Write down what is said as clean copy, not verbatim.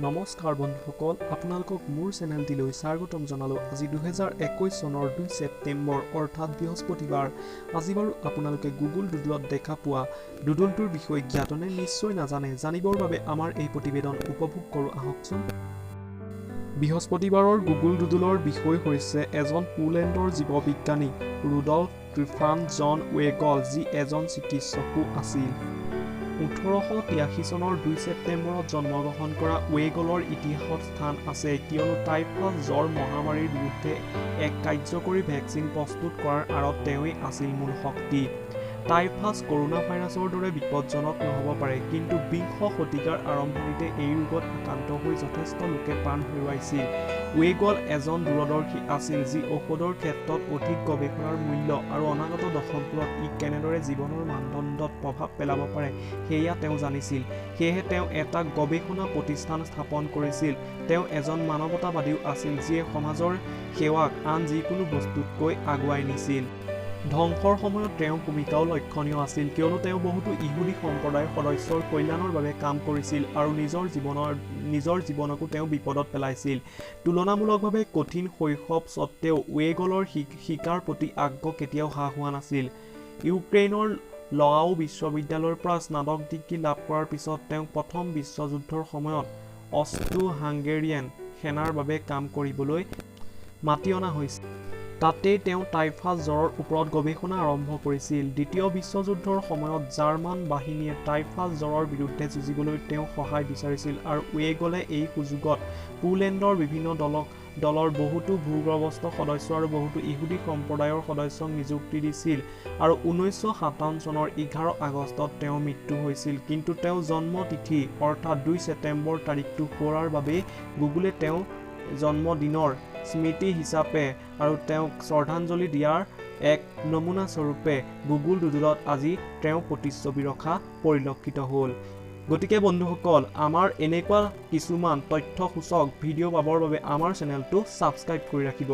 নমস্কাৰ বন্ধুসকল, আপোনালোকক মোৰ চেনেলটিলৈ স্বাগতম জনালোঁ। আজি 2021 চনৰ 2 ছেপ্টেম্বৰ অৰ্থাৎ বৃহস্পতিবাৰ। আজি বাৰু আপোনালোকে গুগল ডুডলত দেখা পোৱা ডুডলটোৰ বিষয়ে জ্ঞাতনে? নিশ্চয় নাজানে। জানিবৰ বাবে আমাৰ এই প্ৰতিবেদন উপভোগ কৰোঁ আহকচোন। বৃহস্পতিবাৰৰ গুগল ডুডলৰ বিষয় হৈছে এজন পোলেণ্ডৰ জীৱবিজ্ঞানী ৰুডল্ফ ট্ৰিফান জন ৱেগল, যি এজন চিকিৎসকো আছিল। 1883 চনৰ 2 ছেপ্টেম্বৰত জন্মগ্ৰহণ কৰা ৱেগলৰ ইতিহাসত স্থান আছে, কিয়নো টাইফাছ জ্বৰ মহামাৰীৰ বিৰুদ্ধে এক কাৰ্যকৰী ভেকচিন প্ৰস্তুত কৰাৰ আঁৰত তেওঁৱেই আছিল মূল শক্তি। টাইফাছ কৰোনা ভাইৰাছৰ দৰে বিপদজনক নহ'ব পাৰে, কিন্তু বিংশ শতিকাৰ আৰম্ভণিতে এই ৰোগত আক্ৰান্ত হৈ যথেষ্ট লোকে প্ৰাণ হেৰুৱাইছিল। ৱেগল এজন দূৰদৰ্শী আছিল, যি ঔষধৰ ক্ষেত্ৰত অধিক গৱেষণাৰ মূল্য আৰু অনাগত দশকবোৰত ই কেনেদৰে জীৱনৰ মানদণ্ডত প্ৰভাৱ পেলাব পাৰে সেয়া তেওঁ জানিছিল। সেয়েহে তেওঁ এটা গৱেষণা প্ৰতিষ্ঠান স্থাপন কৰিছিল। তেওঁ এজন মানৱতাবাদীও আছিল, যিয়ে সমাজৰ সেৱাক আন যিকোনো বস্তুতকৈ আগুৱাই নিছিল। ধ্বংসৰ সময়ত তেওঁৰ ভূমিকাও লক্ষণীয় আছিল, কিয়নো তেওঁ বহুতো ইহুদী সম্প্ৰদায়ৰ সদস্যৰ কল্যাণৰ বাবে কাম কৰিছিল আৰু নিজৰ জীৱনকো তেওঁ বিপদত পেলাইছিল। তুলনামূলকভাৱে কঠিন শৈশৱ স্বত্তেও ৱেগলৰ শিকাৰ প্ৰতি আগ্ৰহ কেতিয়াও হ্ৰাস হোৱা নাছিল। ইউক্ৰেইনৰ লৱাও বিশ্ববিদ্যালয়ৰ পৰা স্নাতক ডিগ্ৰী লাভ কৰাৰ পিছত তেওঁক প্ৰথম বিশ্বযুদ্ধৰ সময়ত অষ্ট্ৰো-হাংগেৰিয়ান সেনাৰ বাবে কাম কৰিবলৈ মাতি অনা হৈছিল। তাতেই তেওঁ টাইফাছ জ্বৰৰ ওপৰত গৱেষণা আৰম্ভ কৰিছিল। দ্বিতীয় বিশ্বযুদ্ধৰ সময়ত জাৰ্মান বাহিনীয়ে টাইফাছ জ্বৰৰ বিৰুদ্ধে যুঁজিবলৈ তেওঁক সহায় বিচাৰিছিল আৰু ৱেগলে এই সুযোগত পোলেণ্ডৰ বিভিন্ন দলৰ বহুতো ভূগৰ্ভস্থ সদস্য আৰু বহুতো ইহুদী সম্প্ৰদায়ৰ সদস্যক নিযুক্তি দিছিল আৰু 1957 চনৰ 11 আগষ্টত তেওঁৰ মৃত্যু হৈছিল। কিন্তু তেওঁৰ জন্মতিথি অৰ্থাৎ 2 ছেপ্টেম্বৰ তাৰিখটো সোঁৱৰাৰ বাবেই গুগলে তেওঁৰ জন্মদিনৰ স্মৃতি হিচাপে আৰু তেওঁক শ্ৰদ্ধাঞ্জলি দিয়াৰ এক নমুনাস্বৰূপে গুগল ডুডলত আজি তেওঁৰ প্ৰতিচ্ছবি ৰখা পৰিলক্ষিত হ'ল। গতিকে বন্ধুসকল, আমাৰ এনেকুৱা কিছুমান তথ্যসূচক ভিডিঅ' পাবৰ বাবে আমাৰ চেনেলটো ছাবস্ক্ৰাইব কৰি ৰাখিব।